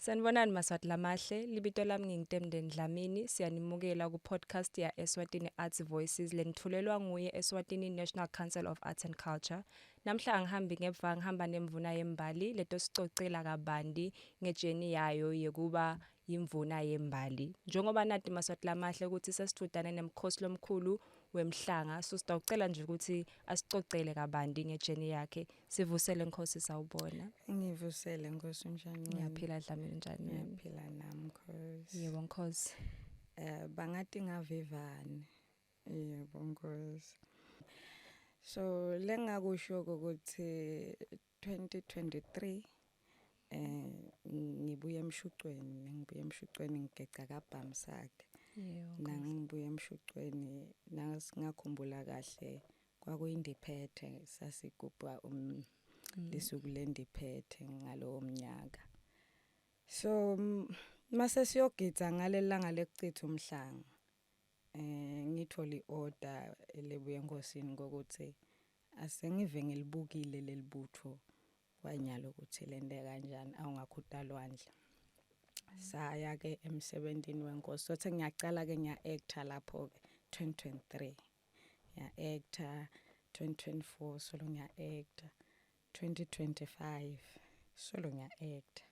Sanibonani Maswati lamahle, libito lami nginguTemndeni Dlamini, siyanimukela ku-podcast ya Eswatini Arts Voices lenitfulelwa nguye Eswatini National Council of Arts and Culture. Namhla angihambi ngedvwa ngihamba nemvuna yembali letosicocela kabanti ngejeni yayo yekuba yimvuna yembali. Njengoba nati Maswati lamahle ukuthi sesithutane nemkhosi lomkhulu wemhlanga, so sitawucela nje ukuthi asicocele kabanti ngejeni yakhe. Sivusele Nkosi sawubona. Ngivusele Nkosi unjani? wena? Ngiyaphila Dlamini unjani? wena? Ngiyaphila nami Nkosi. Yebo Nkosi. Eh bangathi ngavivane. Yebo Nkosi. So lengakusho ukuthi 2023 eh ngibuye emshucweni, ngibuye emshucweni ngigeca kaBhamsakhe. Yebo Nkosi. Nangibuye emshucweni nasingakhumbula kahle kwakuyindiphethe sasigubha lisuku lendiphethe ngalowo mnyaka. So mase siyogidza ngalelanga lekucitha umhlanga ngithola iorder lebuya enkosini kokuthi asengive ngilibukile lelibutho kwanyalo ukuthi lente kanjani awungakhuta lwandle. Saya ke emsebentini wenkosi so sengiyacala ke ngiya actor lapho ke 2023 ngiya actor 2024 solo ngiya actor 2025 solo ngiya actor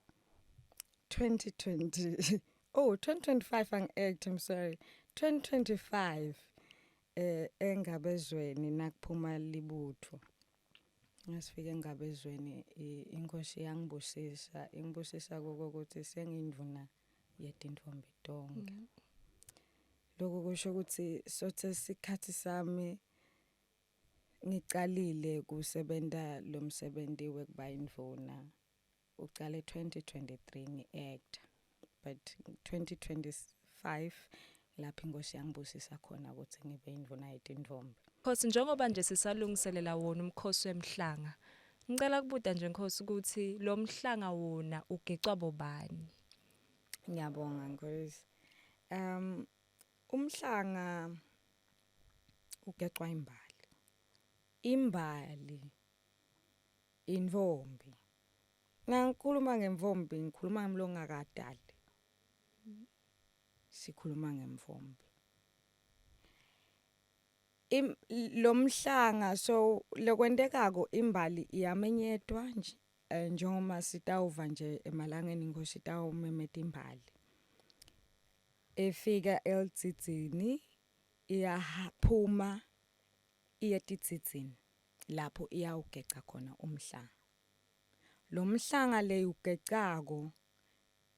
2020 oh 2025 angi act I'm sorry 2025 engabezweni nakuphuma libutho ngasifika engabezweni inkosi yangibusisa ingibusisa kokuthi sengindvuna yetintombi tonke. Lokho kusho ukuthi sothe sikhathi sami ngicalile kusebenta lo msebenzi wekuba indvuna ucale 2023 ngi-act but 2025 lapho inkosi yangibusisa khona ukuthi ngibe indvuna yetintombi. Nkosi njengoba nje sisalungiselela wona umkhosi wemhlanga. Ngicela kubuta nje Nkosi ukuthi lo mhlanga wona ugecwa bobani? Ngiyabonga Nkosi. Umhlanga ugecwa imbali. Imbali intfombi. Nangikhuluma ngemfombi ngikhuluma ngemlongakadali. Sikhuluma ngemfombi. Lo mhlanga so lokwentekako imbali iyamenyetwa nje njengoba sitawuva nje emalangeni inkosi itawumemeta imbali. Efika eludzidzini iyaphuma iye etidzidzini lapho iyawugeca khona umhlanga. Lo mhlanga leyugecako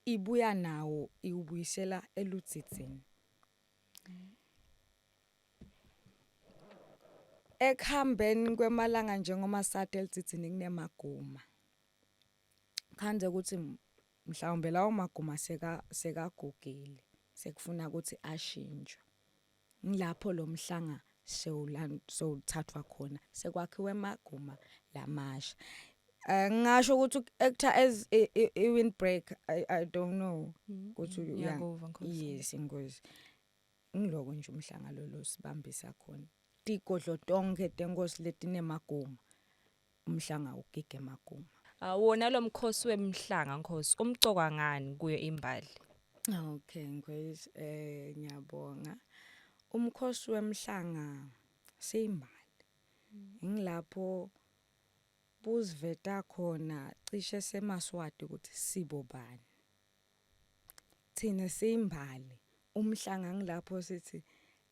ibuya nawo iwubuyisela eludzidzini. Ekuhambeni kwemalanga njengoba sade eludzidzini kunemaguma. Khandze ukuthi mhlawumbe lawo maguma sekagugile sekufuna ukuthi ashintshwe. Ngilapho lo mhlanga sewuthathwa khona sekwakhiwe emaguma lamasha. Ngingasho ukuthi actor as i windbreak I don't know ukuthi Ngiyakuva Nkosi. Yes Nkosi. Ngiloko nje umhlanga lo losibambisa khona. Tigodlo tonke tenkosi letinemaguma umhlanga ugiga emaguma. Wona lo mkhosi wemhlanga Nkosi umcoka ngani kuyo imbali? Okay Nkosi ngiyabonga. Umkhosi wemhlanga siyimbali. Ngilapho buziveta khona cishe semaswati ukuthi sibobani. Thina siyimbali umhlanga ngilapho sithi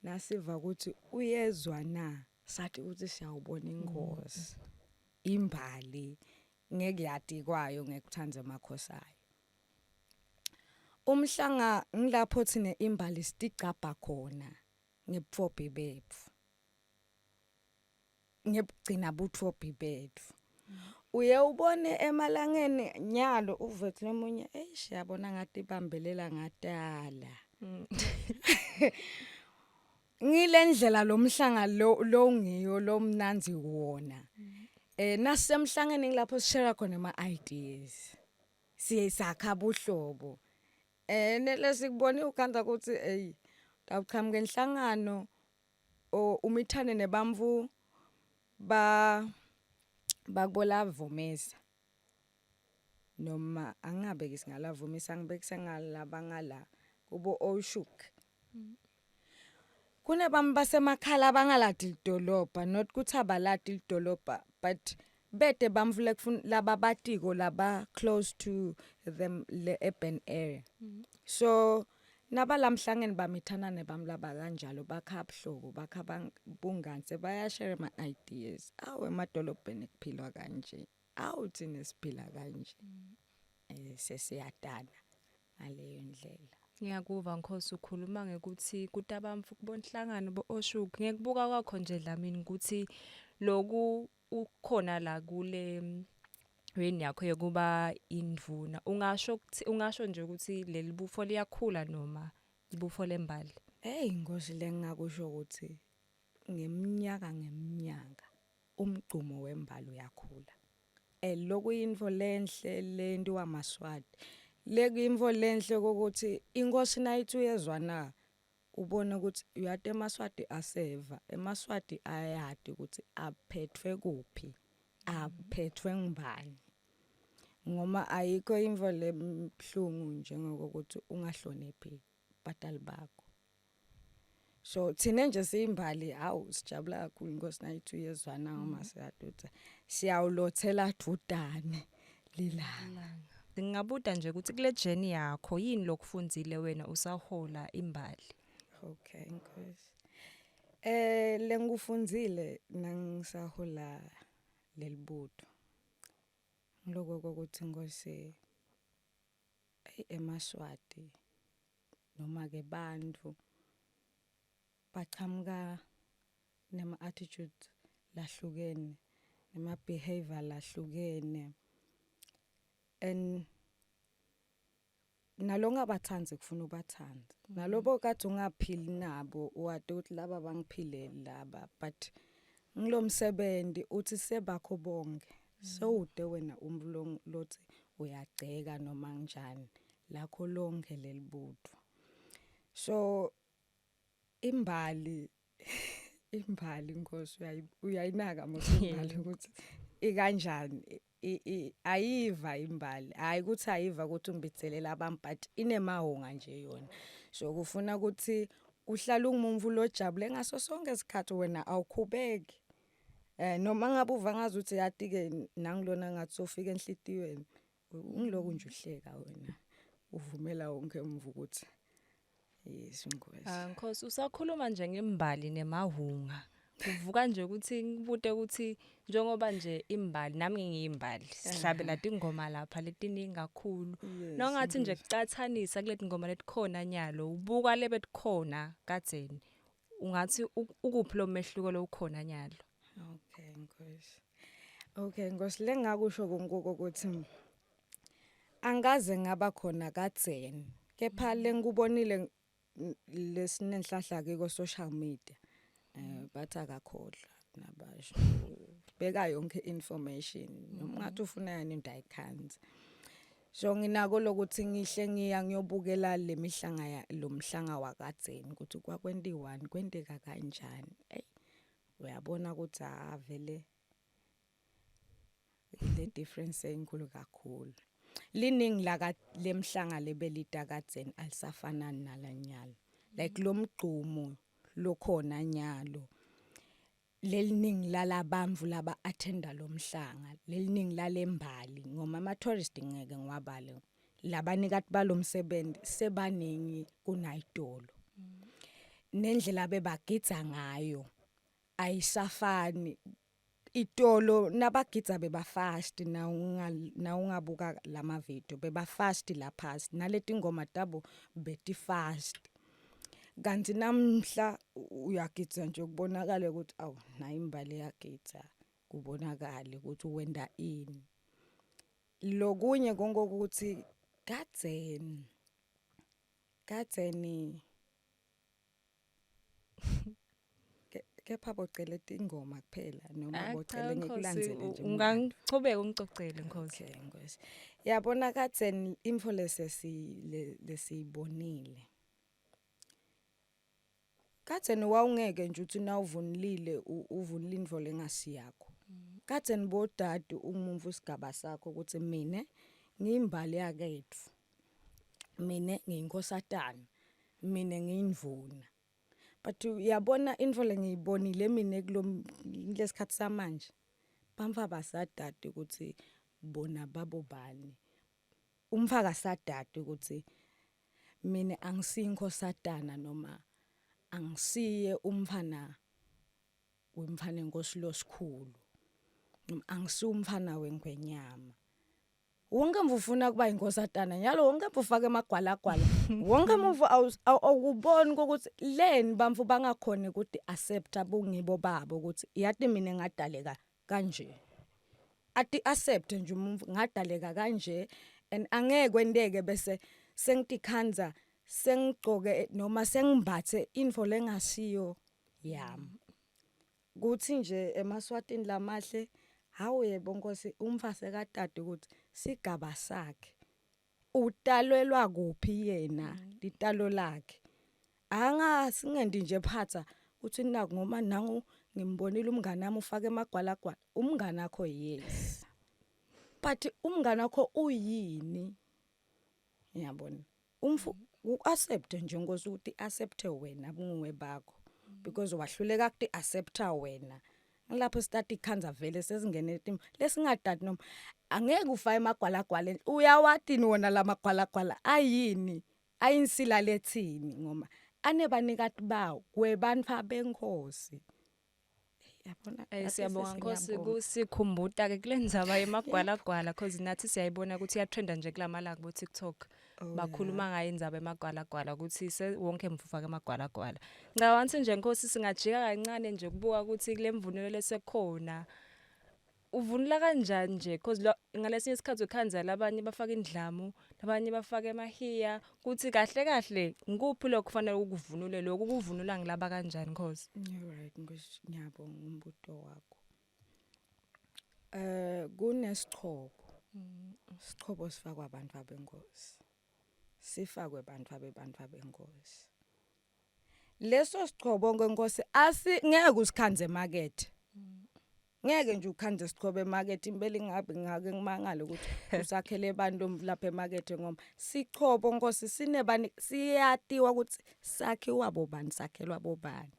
nasiva ukuthi uyezwa na sathi ukuthi siyawubona inkosi. Imbali ngeke yadi kwayo ngekuthanza amakhosi ayo. Umhlanga ngilapho thina imbali sitigcabha khona ngebutfobhi bethu. Ngebugcina butfobhi bethu. Uye ubone emalangeni nyalo uvethe lomunye eish yabona ngathi ibambelela ngatala. Ngilendlela lomhlanga lo ngiyo lomnanzi wona. Nasemhlangeni ngilapho sishare khona ama ideas. Siye sakha buhlobo. Nelesikubone ukhanda ukuthi hey tawuqhamuka enhlangano umithane nebamvu ba bakubola vomesa. Noma angingabekisi ngalavumisa, ngibekise ngalabangala kubo Oshuk. Kunebami basemakhala abangaladi lidolobha, not ukuthi abaladi lidolobha, but bede bamvule kufuna laba batiko laba close to them le urban area. So nabalamhlangeni bamithana nebami laba kanjalo, bakha buhlobo, bakha bungani, bayashare ama ideas. Awu, emadolobheni kuphilwa kanje, awu thina siphila kanje, sesiyadana ngaleyo ndlela. Ngiyakuva Nkosi ukhuluma ngekuthi kutabamfu kubonhlangano bo-Oshoek. Ngekubuka kwakho nje Dlamini ukuthi loku ukhona la kule weni yakho yokuba indvuna, ungasho ukuthi ungasho nje ukuthi leli butfo liyakhula noma ibutfo lembali? Hey Nkosi, lengakusho ukuthi ngeminyaka ngeminyaka umgqumo wembali uyakhula. Lokuyintfo lenhle lento wamaSwati, lekuyintfo lenhle ukuthi inkosi nayithi uyezwa na, ubone ukuthi uyati emaSwati aseva, emaSwati ayati ukuthi aphethwe kuphi, aphethwe ngubani, ngoma ayikho intfo lemhlungu njengokuthi ungahloniphi batali bakho. So thina nje siyimbali, hawu, sijabula kakhulu inkosi nayithi uyezwana, ngoma siyati ukuthi siyawulothela dvudane lilanga. Ngingabuta nje ukuthi kule journey yakho yini lokufundzile wena usahola imbali? Okay Nkosi, lengikufundzile nangisahola lelibutho ngiloko kokuthi Nkosi, hey, emaSwati noma ke bantfu bachamuka nema attitudes lahlukene, nema behavior lahlukene, and nalongabathandzi kufuna ubathandze, nalobo kade ungaphili nabo wati ukuthi laba bangiphileli laba, but ngilomsebenzi uthi sebakho bonke, sewude wena umuntu lothi uyagceka noma kanjani lakho lonke lelibutho. So imbali Nkosi uyayinaka mos imbali ukuthi ikanjani, ayiva imbali, hayi ukuthi ayiva ukuthi ungibitselela abantu, but inemahonga nje yona. So kufuna ukuthi uhlale ungumuntu lojabule ngaso sonke isikhathi, wena awukhubeki, noma ngabe uva ngazuthi yati ke nangilona ngathi sofika enhlitiyweni, ungiloku nje uhleka wena, uvumela wonke umvu ukuthi yes Nkosi. Nkosi, usakhuluma nje ngembali nemahunga, kuvuka nje ukuthi ngibute ukuthi njengoba nje imbali, nami ngiyimbali, sihlabela tingoma lapha letiningi kakhulu, nongathi nje kucathanisa kuleti ngoma letikhona nyalo ubuka lebetikhona kadzeni, ungathi ukuphi lo mehluko lokhona nyalo? Okay Nkosi, okay Nkosi, lengakusho konke ukuthi angaze ngaba khona kadzeni, kepha lengikubonile lesinenhlahla ke ko social media, bathi akakhodla nabasho beka yonke information, noma ungathi ufuna yani into ayikhanzi. So nginako lokuthi ngihle ngiya ngiyobukela lemihlanga ya lo mhlanga wakadzeni ukuthi kwakwentiwani, kwenteka kanjani. Ey, uyabona ukuthi ha, vele le difference enkulu kakhulu. Liningi la lemhlanga lebelita kadzeni alisafanani nalanyalo, like lo mgqumo lokhona nyalo, leliningi lalabantfu laba attenda lo mhlanga, leliningi lalembali, ngoma ama tourist ngeke ngiwabale, labanikati balomsebenzi sebaningi kunayitolo, nendlela bebagidza ngayo ayisafani. Itolo nabagidza beba fast, na ungabuka lama video beba fast lapha, naleti ngoma tabo beti fast, kanti namhla uyagidza nje kubonakala ukuthi awu, nayi imbali yagidza, kubonakala ukuthi wenda ini. Lokunye konke ukuthi kadzeni kadzeni kepha bocele tingoma kuphela noma Ah, cha, bocele Nkosi, ngikulandzele nje? Ungangichubeka ungicocele Nkosi. Okay Nkosi, yabona kadzeni info lesesi lesiyibonile kadzeni, wawungeke nje uthi nawuvunulile uvunule intfo lengasiyakho. Kadzeni bodade umuntu sigaba sakho ukuthi mine Ngiyimbali yaketfu. Mina ngiyinkosatana, mina ngiyindvuna. But uyabona intfo lengiyibonile mina kulesikhathi samanje, bantfu abasadati ukuthi bona babobani. Umfaka asadati ukuthi mina angisiyo inkosatana noma angisiye umfana wemfana enkosi losikhulu. Noma angisiye umfana wengwenyama. Wonke mvu ufuna kuba inkosatana nyalo, wonke mvu ufaka emagwalagwala, wonke muvu awukuboni ukuthi leni bantfu bangakhoni ukuthi accepta bungibo babo, ukuthi yati mina ngadaleka kanje, ati accept nje umuntu ngadaleka kanje and angeke kwenteke bese sengitikhandza sengigcoke noma sengimbathe info lengasiyo yami. Kuthi nje emaSwatini lamahle, hawu yebo Nkosi, umfase katata ukuthi sigaba sakhe utalelwa kuphi yena, litalo lakhe anga singendi nje phatha uthi naku ngoma nangu ngimbonile umngane wami ufake emagwalagwala. Umngane wakho, yes, but umngane wakho uyini? Ngiyabona umfu uaccept nje Nkosi ukuthi accept wena bunguwe bakho, because wahluleka kuti accepta wena, ngilapho start ikhanza vele sesingene tim lesingadati noma angeke ufake emagwalagwala. Uyawatini wona lamagwalagwala ayini, ayinsila lethini, ngoma anebanikati bawo kwebantfu abenkosi, yabona. Siyabonga Nkosi kusikhumbuta ke kule ndzaba yemagwalagwala, cause nathi siyayibona ukuthi iyatrenda nje kulamalanga ku TikTok. Bakhuluma ngayo indzaba emagwalagwala ukuthi se wonke mfu ufaka emagwalagwala. Ngicabanga nje Nkosi singajika kancane nje kubuka ukuthi kule mvunulo lesekhona uvunula kanjani nje, cause lo ngalesinye isikhathi ukhanza labanye bafaka indlamu, labanye bafaka emahiya, kuthi kahle kahle ngikuphi lokho kufanele ukuvunule, lokhu kuvunula ngilaba kanjani Nkosi? Alright Nkosi, ngiyabonga umbuto wakho. Kunesichobo. Isichobo sifakwa abantu abenkosi. Sifakwe abantu abebantu abenkosi. Leso sichobo ngenkosi asi ngeke usikhanze emarket. Ngeke nje ukhanze isichobo emarket impela, ingabe ngake ngimangale ukuthi usakhele abantu lapha emarket, ngoba sichobo Nkosi sinebani, siyatiwa ukuthi sakhiwa bobani, sakhelwa bobani.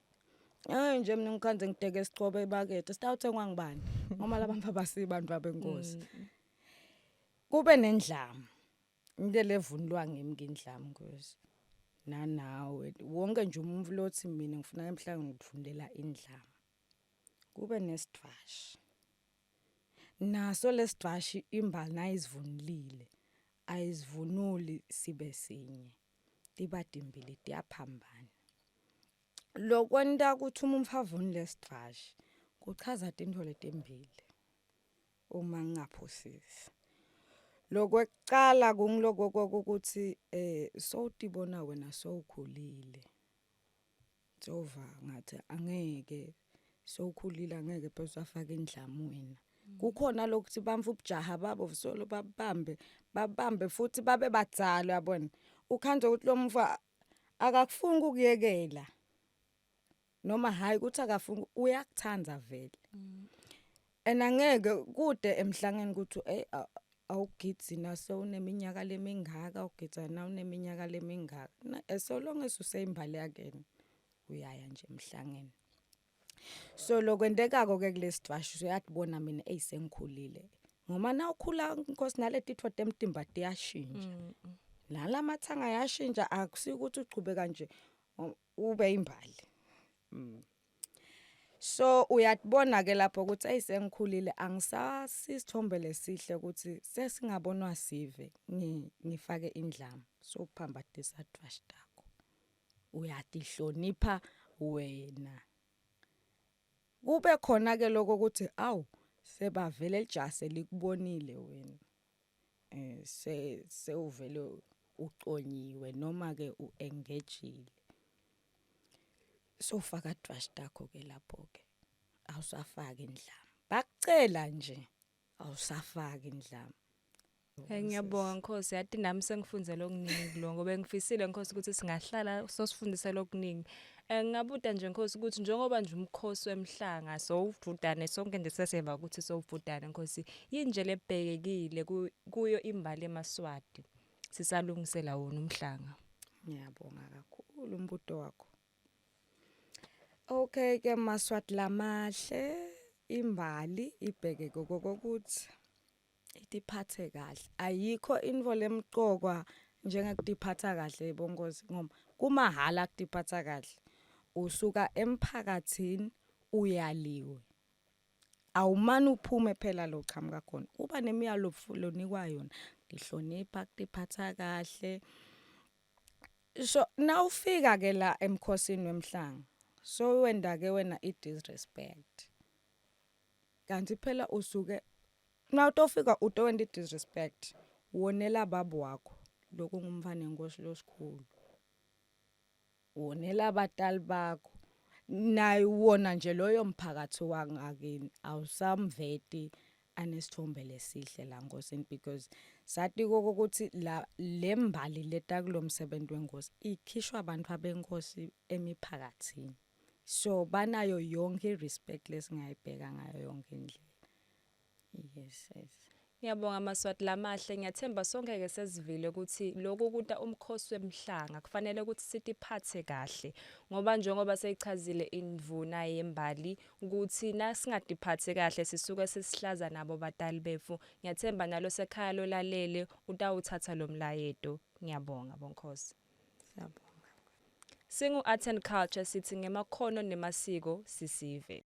Nje mina ngikhanze ngideke isichobo emarket, sitawuthengwa ngibani? Ngoba labantu abasibantu abenkosi. Kube nendlamu. Into levunulwa ngimi kindlamu Nkosi. Nanawe wonke nje umuntu lothi mina ngifuna emhlangeni ukuvunulela indlamu. Kube nesidvashi. Naso lesidvashi imbali nayizivunulile ayizivunuli sibe sinye. Tiba timbili, tiyaphambana. Lokwenta ukuthi umuntu avunule lesidvashi kuchaza tintfo letimbili uma ngingaphosisi. Lokwekucala kungiloko ukuthi sowutibona wena sowukhulile. Sowuva ngathi angeke sowukhulile, angeke phela usafaka indlamu wena. Kukhona lokuthi bamfu ubujaha babo solo babambe babambe futhi babe badzala, uyabona. Ukhandze ukuthi lo mfa akakufuni ukuyekela. Noma hayi ukuthi akafuni, uyakuthanda vele. And angeke kude emhlangeni ukuthi awugidzi nase uneminyaka lemingaka, ugidza na uneminyaka lemingaka. So long as useyimbali yakeni uyaya nje emhlangeni. So lokwendekako ke kulesidvwashi, uyatibona mina eyisengikhulile. Ngoba na ukhula Nkosi naletitfo temtimba tiyashintsha. Nalamathanga ayashintsha, akusikuthi uchubeka nje ube imbali. So uyatibona ke lapho ukuthi ayisengikhulile, angisasi isithombe lesihle ukuthi sesingabonwa sive ngifake indlamu. So phambatisa dwashi takho. Uyatihlonipha wena. Kube khona ke lokho ukuthi awu sebavele lijase likubonile wena. Se sewuvele uconyiwe noma ke uengagile. Sofaka dwashi takho ke lapho ke. Awusafaki indlamu. Bakucela nje awusafaki indlamu. Ngiyabonga Nkosi, yathi nami sengifunze lokuningi kulo ngoba ngifisile Nkosi ukuthi singahlala sosifundise lokuningi. Ngingabuta nje Nkosi ukuthi njengoba nje umkhosi wemhlanga sowuvudane sonke nje seseva ukuthi sowuvudane Nkosi, yini nje lebhekekile kuyo imbali emaSwati sisalungisela wona umhlanga? Ngiyabonga kakhulu umbuto wakho. Okay ke maSwati lamahle, imbali ibheke kokuthi itiphathe kahle. Ayikho intfo lemqokwa njengekutiphatha kahle bonkosi, ngoba kumahala kutiphatha kahle. Usuka emphakathini uyaliwe, awumane uphume phela lo chamuka khona, uba nemiyalo lonikwa yona, tihlonipha, kutiphatha kahle. So nawufika ke la emkhosini wemhlanga, so wenda ke wena i-disrespect, kanti phela usuke nawutofika utowenta i-disrespect, wonela babo wakho lokungumfana enkosi losikhulu, wonela abatali bakho, naye wona nje loyo mphakathi wangakini awusamveti anesithombe lesihle la nkosini, because sati kokuthi la lembali leta kulomsebenzi wenkosi ikhishwa abantu abenkosi emiphakathini, so banayo yonke i-respect lesingayibheka ngayo yonke indlela. Yes. Ngiyabonga maSwati lamahle, ngiyathemba sonke ke sesivile ukuthi lokhu kuta umkhosi wemhlanga kufanele ukuthi sitiphathe kahle, ngoba njengoba seyichazile indvuna yembali ukuthi nasingatiphathi kahle sisuke sesihlaza nabo batali betfu. Ngiyathemba nalo sekhaya lolalele utawuthatha lo mlayeto. Ngiyabonga bonkosi. Siyabonga. Singu Art and Culture sithi ngemakhono nemasiko sisive.